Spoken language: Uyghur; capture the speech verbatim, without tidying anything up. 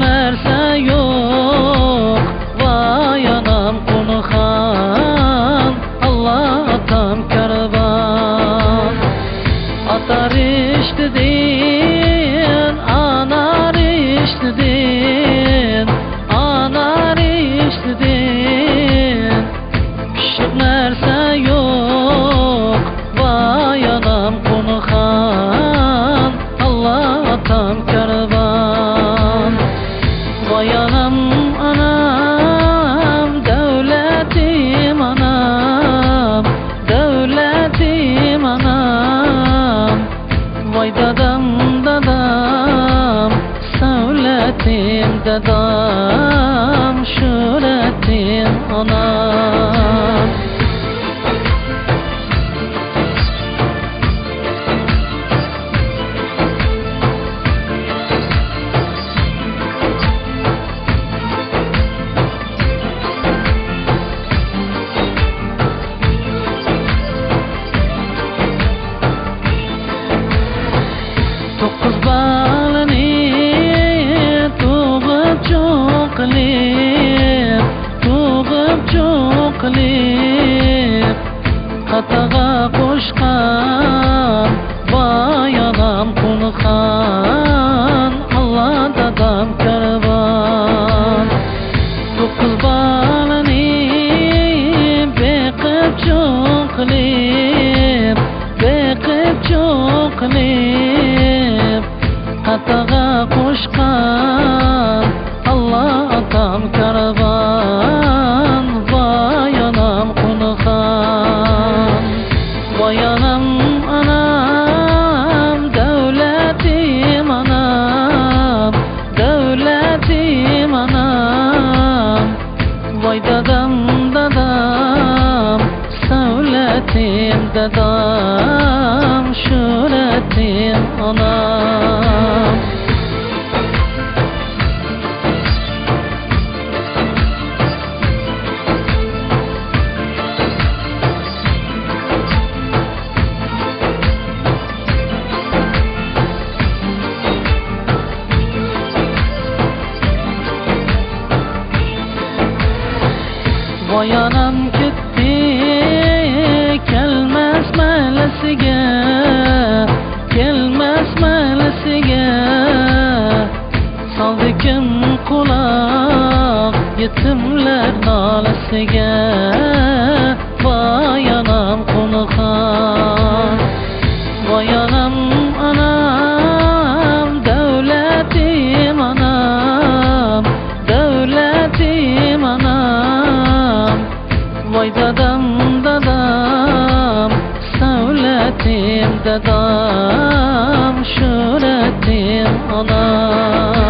نەرسە يوق، ۋاي ئانام قۇنخان، ئاللا ئاتام كارۋان. ئاتا رىشتىدىن، ئانا رىشتىدىن، ئانا رىشتىدىن پىششىق نەرسە يوق، ۋاي ئانام قۇنخان، ئاللا ئاتام كارۋان. ۋاي ئانام، ئانام، دەۋلىتىم ئانام، دەۋلىتىم ئانام. ۋاي دادام، دادام، سەۋلىتىم دادام، شۆھرىتىم ئانام. توققۇز بالىنى تۇغۇپ چوڭ قىلىپ، تۇغۇپ چوڭ قىلىپ، قاتارغا قوشقان ۋاي ئانام قۇنخان، ئاللا دادام كارۋان. توققۇز بالىنى بېقىپ چوڭ قىلىپ، بېقىپ چوڭ قىلىپ، قاتارغا قوشقان ئاللا ئاتام كارۋان، ۋاي ئانام قۇنخان. ۋاي ئانام، ئانام، دەۋلىتىم ئانام، دەۋلىتىم ئانام. ۋاي دادام، دادام، سەۋلىتىم دادام، شۆھرىتىم ئانام. ۋاي ئانام كەتتى، كەلمەس مەلىسىگە، كەلمەس مەلىسىگە. سالدى كىم قۇلاق يېتىملەر نالىسىگە؟ ۋاي ئانام قۇنخان، ۋاي ئانام، ئانام، دەۋلىتىم ئانام، دەۋلىتىم ئانام. ۋاي دادام، دادام، سەۋلىتىم دادام، شۆھرىتىم ئانام.